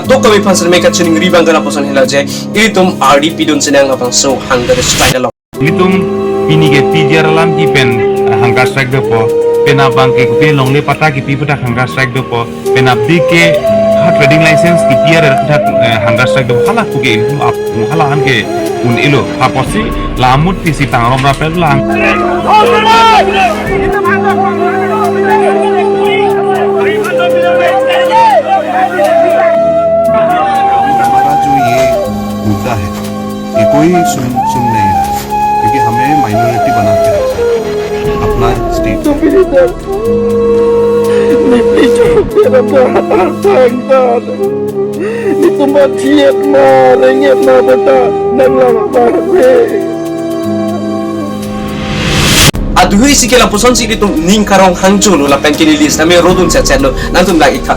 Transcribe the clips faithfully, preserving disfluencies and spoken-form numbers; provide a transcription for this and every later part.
Dokave aphan sitame kachiningri abang ke lapuson helo je, ilitum ardi pidun sinang labangso hunger strike along. Ilitum pini ke P G R alam ki pen, eh, hunger strike dopo, pen abang ke kopi longle patta kipi puthak hunger strike dopo, pen abdi ke ha trading license kipi arat puthak, eh, hunger strike dopo, hala puke ilitum ap-, hala an ke un-elo, apotsi la amut pisi tangrom rapel lang. हमारा जो ये मुद्दा है, ये कोई सुन, सुन नहीं रहा, क्योंकि हमें माइनॉरिटी बना के रखा है अपना state. Nelitum mathiat ma, rengek ma beta nang lam apar le. Aduhui si ke lapuson si ilitum ning karong hangjo lo lapen ke neli sitame rodun chetchet lo, nangtum lang-ik tha.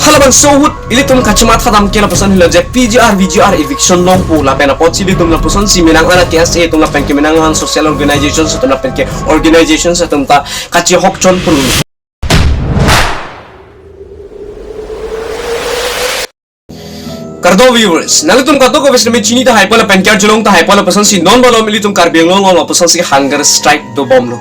Halabangso ahut ilitum kachimatha dam ke lapuson helo je P G R, V G R eviction longpo lapen apotsi ilitum lapuson si menang ana K S A atum lapen ke menang an social organizations atum lapen ke organizations atum ta kachihokchon pru. Kardom viewers, nanglitum kadokave sitame chini tahai po lapen ke arjulong tahai po lapuson si non malom ilitum Karbi Anglong along lapuson si hunger strike dobom lo.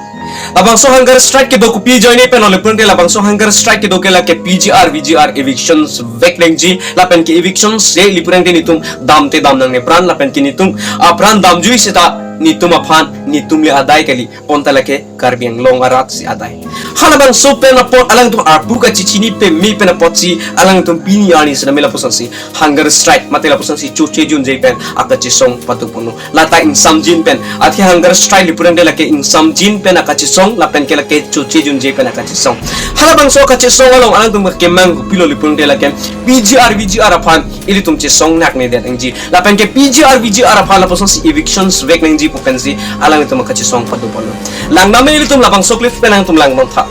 Labangso hunger strike kedo kopi ajoine pen lo le pute labangso hunger strike kedo ke lake P G R V G R evictions vek nangji lapen ke evictions le le pute nelitum damte dam nangne pran lapen ke nelitum apran damjui seta nelitum aphan nelitum le adai kali. Bonta lake Karbi Anglong arat si adai. Halabangso pen apot alangtum arpu kachichini peme pen apotsi alangtum pini arni sitame lapuson si hunger strike mate lapuson si choche junje pen akachesong patuponlo. Lata ingsamjin pen athe hunger strike le pute lake ingsamjin pen akachesong lapen ke lake choche junje pen akachesong. Halabangso akachesong along alangtum kemang kopilo le pute lake P G R V G R aphan ilitum chesong naknedet nangji. Lapen ke P G R V G R aphan lapuson si evictions vek nangji pu pensi alangtum akachesong patuponlo. Langdam ilitum labangso clip pen alangtum langdam tha.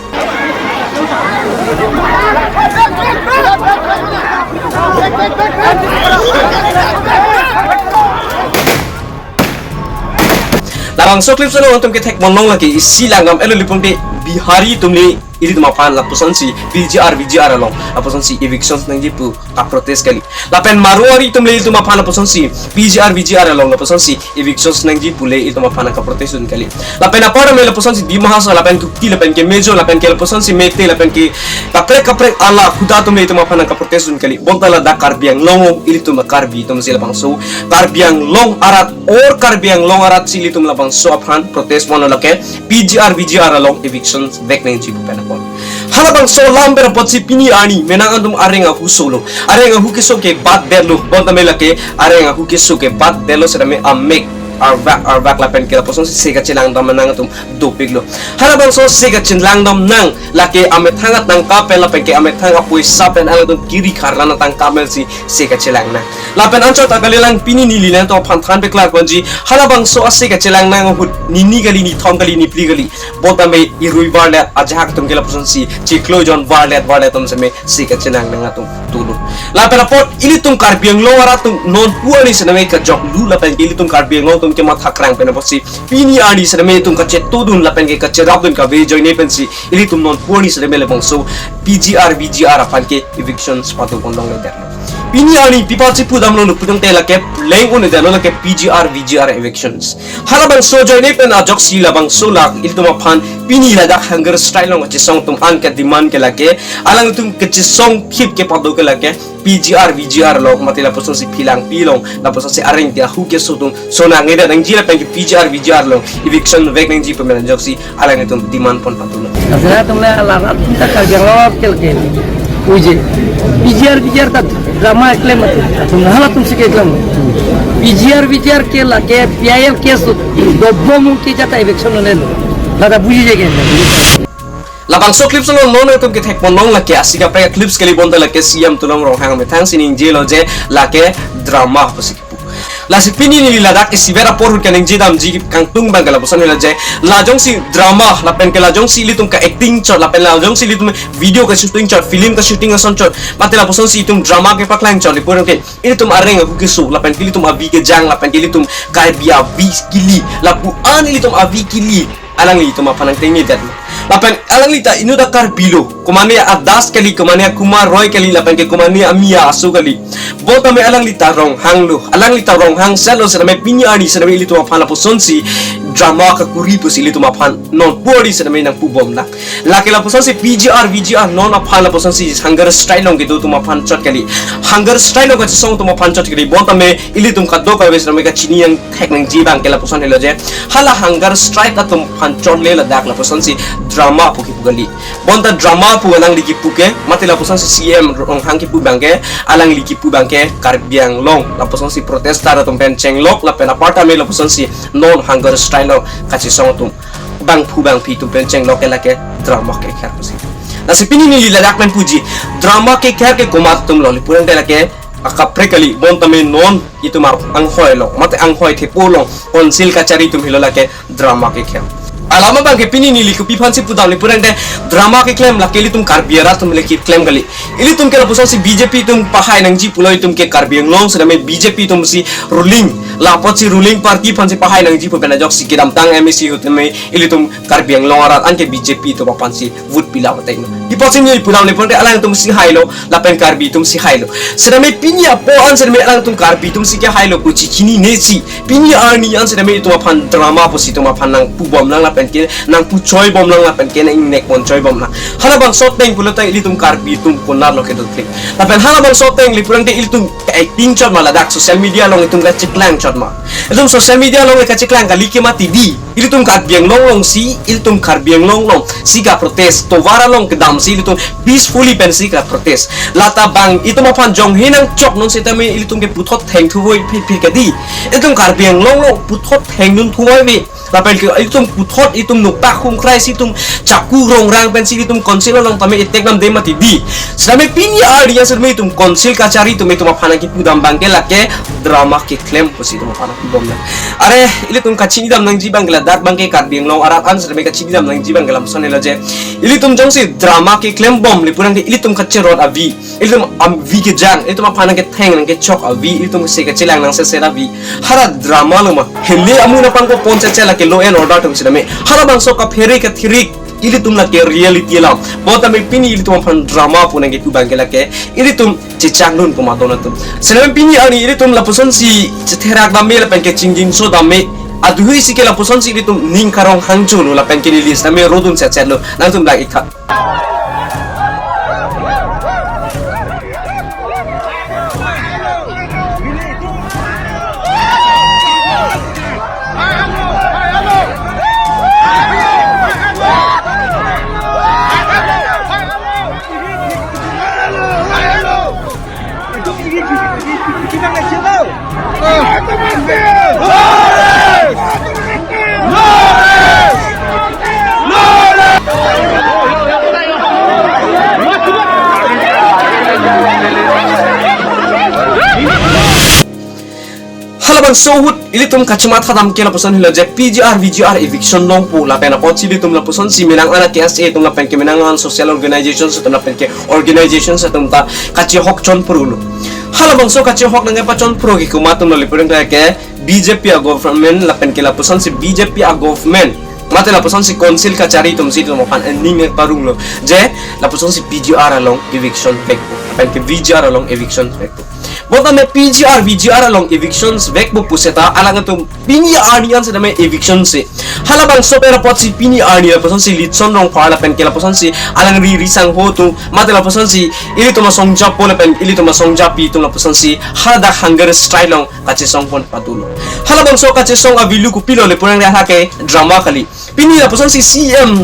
Labangso clip along nangtum kethek ponlong lake isi langdam elo le pute Bihari atum le ilitum aphan lapuson si P G R V G R along lapuson si evictions nangji pu kaprotest kali. Lapen Marwari atum le ilitum aphan lapuson si P G R V G R along lapuson si evictions nangji pu le ilitum aphan kaprotest dun kali. Lapen apar me lapuson si Dima Hasao lapen Kuki lapen ke Mizo lapen ke lapuson si Meitei lapen ke kaprek kaprek ala kuda atum le ilitum aphan kaprotest dun kali. Bonta ladak Karbi Anglong ilitum Karbi atum si labangso Karbi Anglong arat or Karbi Anglong arat si ilitum labangso aphan protest ponlo lake P G R V G R along evictions vek nangji pu pen apot. Halabangso alam pen apotsi pini arni menang atum areng ahu solo. Areng ahu keso ke bat detlo. Bonta me lake areng ahu keso ke bat detlo sitame amek arvak arvak lapen ke lapuson si se kachelang dam nang atum dopiklo. Halabangso se kachelang dam nang lake amethang atangka pen lapen ke amethang apoisa pen alangtum kiri kharlan atangka pen si se kachelang nang. Lapen anchot ta kalilang pini neli nangtum aphan than peklar ponji halabangso ase kachelang nang ahut nini kali nithom kali niphli kali. Bonta me irui varlet ajahak atum ke lapuson si chiklo jon varlet varlet atum sitame se kachelang nang atum tulu. Lapen apot ilitum Karbi Anglong arat atum non pu arni sitame kajok lu lapen ke ilitum Karbi Anglong atum kematha krang pen apotsi pini arni sitame itum kachetudun lapen ke kacherapdun kave ajoine pensi ilitum non pu arni sitame labangso P G R V G R aphan ke evictions patuponlongledet. Pini arni pi apotsi pudamlo pu tangte lake pleng un-edetlo lake P G R V G R evictions. Halabangso ajoine pen ajoksi labangso lak ilitum aphan pini ladak hunger strike along kachesong atum an ke demand ke lake alangtum kachesong phit ke pado ke lake P G R V G R along mate lapuson si Phelangpi along lapuson si areng dia hu keso atum so nangnedet nangji lapen ke P G R V G R along eviction vek nangji pu pen ajoksi alanglitum demand pon patulo. Asena atum le alar atum ta Karbi Anglong kel kel. Uje. P G R V G R ta drama keklem atum. Atum halatum si keklem. P G R V G R ke lake P I L case dobom ke jata eviction le. Lata bujije ke. Labangso clips along non atum kethek ponlong lake ase kaprek clips kali bonta lake C M Tuliram Ronghang amethang si ningjelo je lake drama pusi kipu. Lasi pini neli ladak isivet apor ahut kaningje damji kangtung abang ke lapuson helo je, la jongsi drama lapen ke la jongsi ilitum ka-acting chot lapen la jongsi ilitum video ka-shooting chot, film ka-shooting ason chot, mate lapusonsi itum drama kepaklang chot, lapu abang ke ilitum areng ahu keso lapen ke ilitum avi kejang lapen ke ilitum Karbi avi kili, lapu-an ilitum avi kili alanglitum aphan nangtengnedet. Lapen alangli ta inut a-Karbi lo, komane a Das kali, komane a-Kumar Roy kali, lapen ke komane a Miya aso kali. Bonta me alangli ta Ronghang lo, alangli ta Ronghang sel lo, setame pini arni setame ilitum aphan lapusonsi drama kakuri pusi ilitum aphan non pu arni setame nangpubomlang. Lake lapusonsi P G R, V G R non aphan lapusonsi hunger strike along kedo atum aphan chot kali. Hunger strike along kachesong atum aphan chot kali. Bonta me ilitum kadokave setame kachini nangthek nangji abang ke lapuson helo je, hala hunger strike atum aphan chot le ladak lapusonsi drama pu kipu kali. Bonta drama pu alangli kipu ke, mate lapusonsi C M Ronghang kipu abang ke, alangli kipu abang ke Karbi Anglong lapusonsi protester atum pen chenglok lapen aparta me lapusonsi non hunger strike along kachesong atum bangphu bangphi atum pen chenglok ke lake drama kekher pusi. Lasi pini neli ladak pen puji, drama kekher ke komat atum lo, lapu abang ke lake akaprek kali, bonta me non itum anghoi along, mate anghoi thepo along, council kachari atum helo lake drama kekher. Alam abang ke pini neli kopi aphansi pudam lapu abang ke drama keklem lake ilitum Karbi arat atum le keklem kali. Ilitum ke lapusonsi B J P atum pahai nangji pulo, itum ke Karbi Anglong setame B J P atumsi ruling, la apotsi ruling party aphansi pahai nangji pu pen ajoksi kedamtang M A C ahut me ilitum Karbi Anglong arat an ke B J P atum aphansi vote pila patai no. Di apotsi neli pudam lapu abang ke alangtumsi hailo lapen Karbi atumsi hailo. Setame pini apor an setame alangtum Karbi atumsi kehailo pu chechinine si. Pini arni an setame itum aphan drama pusi itum aphan nangpubomlang lapen ke nangpuchoibomlang lapen ke nang-ingnek ponchoibomlang. Halabangso ateng pulote ilitum Karbi atum konat lo kedo klik. Lapen halabangso ateng lapu abang ke ilitum acting chot ma ladak social media along itum kacheklang chot ma. Itum social media along kacheklang kali ke mati di. Ilitum Karbi Anglong alongsi, ilitum Karbi Anglong alongsi ka-protest. Tovar along kedamsi ilitum peacefully pensi ka-protest. Lata bang itum aphan jonghe nangchok non setame ilitum ke puthot thengthu voi phir phir kadi. Itum Karbi Anglong along puthot thengdun thu voi ve. Lapen ke itum puthot itum noktak khumkrai si itum chaku rongrang pensi itum council along tame itek nam de mati di. Setame pini arni an setame itum council kachari atum itum aphan kipu dam abang ke lake drama keklem pusi itum aphan pubomlang. Are, ilitum kachini dam nangji abang ke ladak abang ke Karbi Anglong arat an setame kachini dam nangji abang ke lapuson helo je, ilitum jongsi drama keklembom lapu abang ke ilitum kacherot avi, ilitum avi kejang, ilitum aphan nangketheng nangkechok avi, ilitum se kachelang nangseser avi, hala drama lo ma. Heli amu na pangko pon se chela ke law and order atum setame. Halabangso kaphere kathirik ilitum lake reality alam. Bonta me pini ilitum aphan drama pu nangkepu abang ke lake ilitum chechangdun komat don atum. Setame pini arni ilitum lapusonsi chetherak dam me lapen ke chingjinso dam me. Aduhui si ke lapusonsi ilitum ning karong hangjo lo lapen ke neli setame rodun se chelo. Nangtum dak ikha. Halabangso ahut ilitum kachematha dam ke lapuson helo je P G R V G R eviction longpo lapen apotsi ilitum lapusonsi menang an K S A atum lapen ke menang an social organizations atum lapen ke organizations atum ta kachehok chonphru lo. Halabangso kachehok nangpachonphru ke komat atum lo lapu abang ke B J P a-government lapen ke lapusonsi B J P a-government mate lapusonsi council kachari atumsi itum aphan aning parong lo je lapusonsi P G R along eviction vekpo lapen ke V G R along eviction vekpo. Bonta me P G R V G R along eviction vekpo puseta alangtum pini arni an setame eviction se. Halabangso pen apotsi pini arni lapusonsi Litson Rongphar lapen ke lapusonsi alangli risangho atum mate lapusonsi ilitum asong japo lapen ilitum asong japi atum lapusonsi haladak hunger strike along kachesong pon patulo. Halabangso kachesong avi lo kopilo lapu abang ke drama kali. Pini lapusonsi C M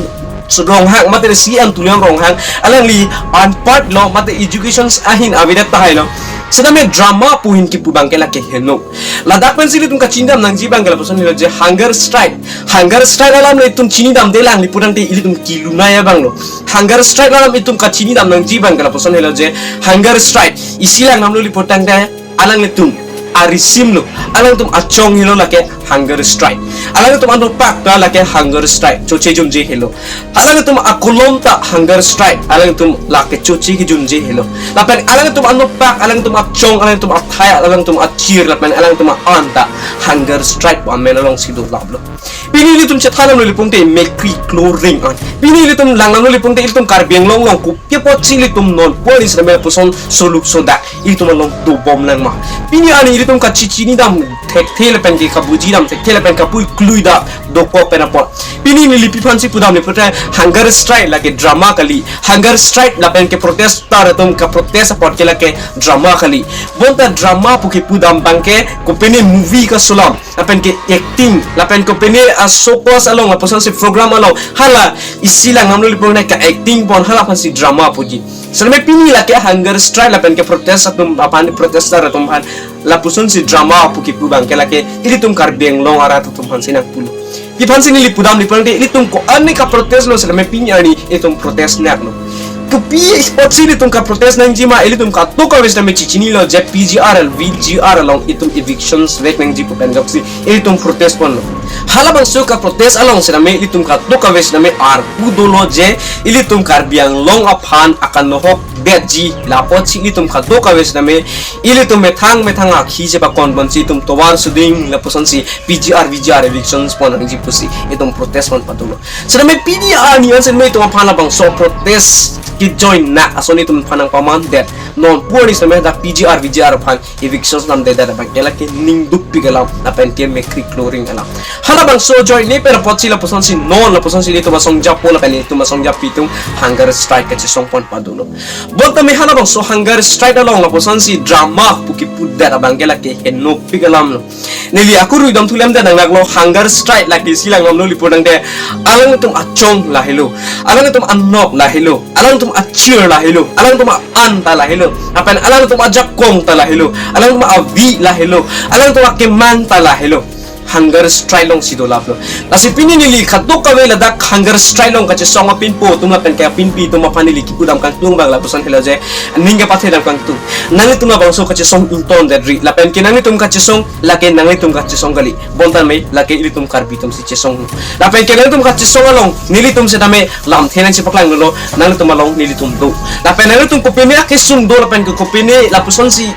Ronghang mate C M Tuliram Ronghang alangli unpart lo mate education ahin avedet tahai lo. Setame drama pu ahin kipu abang ke lake heno. Ladak pensi ilitum kachini dam nangji abang ke lapuson helo je hunger strike. Hunger strike alam le itum chini damdelang lapu abang te ilitum kelunai abang lo. Hunger strike alam itum kachini dam nangji abang ke lapuson helo je hunger strike. Isi lang nam lo lapu abang te alanglitum arisim lo. Alangtum achong helo lake hunger strike. Alangtum anopak ta lake hunger strike. Choche junje helo. Alangtum akolom ta hunger strike. Alangtum lake choche kejunje helo. Lapen alangtum anopak, alangtum achong, alangtum athai, alangtum achir, lapen alangtum a-an ta hunger strike pu amen alongsi dolaplo. Pini ilitum chethan nangji pute mekkri kloring an. Pini ilitum lang nangji pute ilitum Karbi Anglong along kopi apotsi ilitum non pori srame puson soluk sodak ilitum along dobom nangma. Pini arni ilitum kachechini dam thekthe lapen ke kabuji dam thekthe lapen kapu klui da dokok pen apot. Pini neli pi aphansi pudam nangji pute hunger strike lake drama kali. Hunger strike lapen ke protester atum kaprotest apot ke lake drama kali. Bonta drama pu kepudam abangke kopine movie kasolam, lapen ke acting, lapen kopine a-circus along, lapusonsi program along, hala isi lang nangji pute ka-acting pon hala aphansi drama puji. Srame pini lake hunger strike lapen ke protest atum aphan, protester atum aphan, lapusonsi drama pu kepu abangke lake ilitum Karbi Anglong arat atum aphansi nangpulo. Pi aphansi neli pudam nangji pute ilitum ko-an ne kaprotest lo srame pini arni ilitum protest nanglo. Kopi apotsi ilitum kaprotest nangjima, ilitum kadokave srame chechinilo je P G R, V G R along itum evictions vek nangji pu pen ajoksi ilitum protest ponlo. Halabangso kaprotest along srame ilitum kadokave srame arpu dolo je ilitum Karbi Anglong aphan akanohok detji, la apotsi ilitum kadokave srame ilitum methang methang akhei chepakonponsi itum tovar suding lapusonsi P G R, V G R evictions pon nangji pusi itum protest pon padolo. Srame pini arni an srame itum aphan labangso protest kejoin nang ason itum aphan nangpamandet. Non pori srame dak P G R, V G R aphan evictions namdedet abangke lake ningdukpik alam lapen ke mekkri kloring alam. Halabangso ajoine pen apotsi lapusonsi non lapusonsi itum asong japo lapen itum asong japi atum hunger strike kachesong pon padolo. Bonta me halabangso hunger strike along lapusonsi drama pu kepudet abangke lake henopik alam lo. Neli akurui dam thulem de nanglaklo hunger strike lake isi lang nangji pute alangtum achong lahelo, alangtum anok lahelo, alangtum achir lahelo, alangtum a-an ta lahelo, lapen alangtum ajakong ta lahelo, alangtum avi lahelo, alangtum akemang ta lahelo. Hunger strike alongsi dolaplo. Lasi pini neli kadokave ladak hunger strike along kachesong apinpo atum lapen ke apinpi atum aphan neli kipudam kangtung abang lapuson helo je ning kepathe dam kangtung. Nanglitum labangso kachesong ingtondetri. Lapen ke nanglitum kachesong lake nanglitum kachesong kali. Bonta me lake ilitum Karbi atumsi chesong. Lapen ke nanglitum kachesong along nelitum setame lamthe nangchepaklang dolo, nanglitum along nelitum do. Lapen nanglitum kopine akesung do lapen ke kopine lapusonsi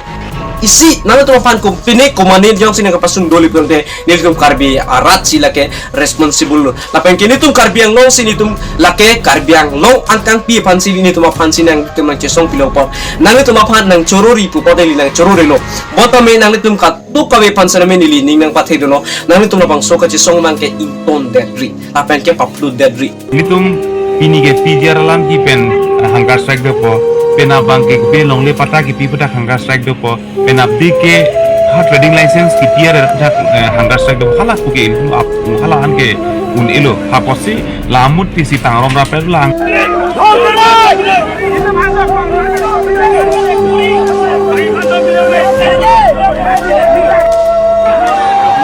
isi nanglitum aphan kopine komane jongsi nangkepasung do nangji pute nelitum Karbi aratsi lake responsible lo. Lapen ke nelitum Karbi Anglongsi nelitum lake Karbi Anglong angkangpi aphansi nelitum aphansi nangtum nangchesong pilo apot, nanglitum aphan nangchorori pu apot neli nangchororilo. Bonta me nanglitum kadokave aphan srame neli ning nangpathe dolo, nanglitum labangso kachesong abangke ingtondetri lapen ke papludetri. Nelitum pini ke P G R alam ki pen, eh, hunger strike dopo, pen abangke kopi longle patta kipi puthak hunger strike dopo, pen abdi ke ha trading license kipi arat puthak, eh, hunger strike dopo, hala puke nelitum ap, hala an ke un-elo, ha apotsi la amutpisi tangrom rapet lang.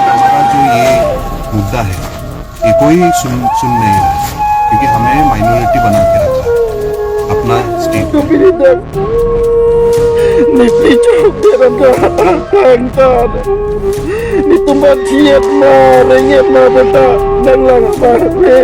हमारा जो ये मुद्दा है, ये कोई सुन, सुन नहीं रहा, क्योंकि हमें माइनॉरिटी बना के रखा है अपना स्टेट में। Nelitum chok dia ram ta tang ta. Nelitum ba thiet ma, renget ma beta, nang lang pa re.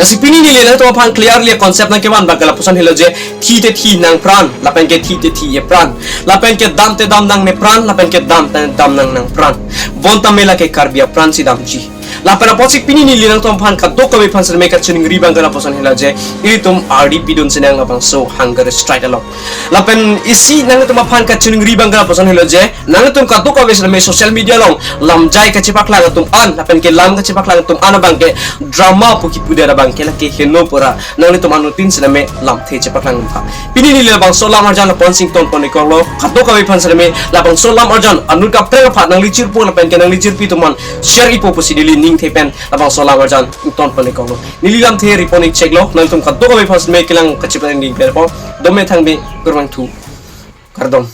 Lasi pini neli nangtum aphan clearly concept nangkevan abangke lapuson helo je, thi te thi nang pran, lapen ke thi te thi epran, lapen ke dam te dam nangne pran, lapen ke dam te dam nang nang pran. Bonta me lake Karbi apransi damji. Lapen apotsi pini neli nangtum aphan kadokave aphan srame kachiningri abangke lapuson helo je, ilitum ardi pidunsi nang labangso hunger strike along. Lapen isi nanglitum aphan kachiningri abangke lapuson helo je, nanglitum kadokave srame social media along lamjai kachepaklang atum an, lapen ke lam kachepaklang atum an abangke drama pu kipudet abangke lake heno pura, nanglitum anuttin srame lamthe chepaklang tha. Pini neli labangso lam arjan lapuson ington pon-iklo, kadokave aphan srame labangso lam arjan anut kaprek aphan nangli chirpo lapen ke nangli chirpi atum an share-ipo pusi neli ningthe pen labangso alam arjan ington pon-iklo. Neli lamthe ri pon-ik cheklo, nangtum kadokave aphan me kelang kachepaning ding perpo, dome thangme, kurvangthu, kardom.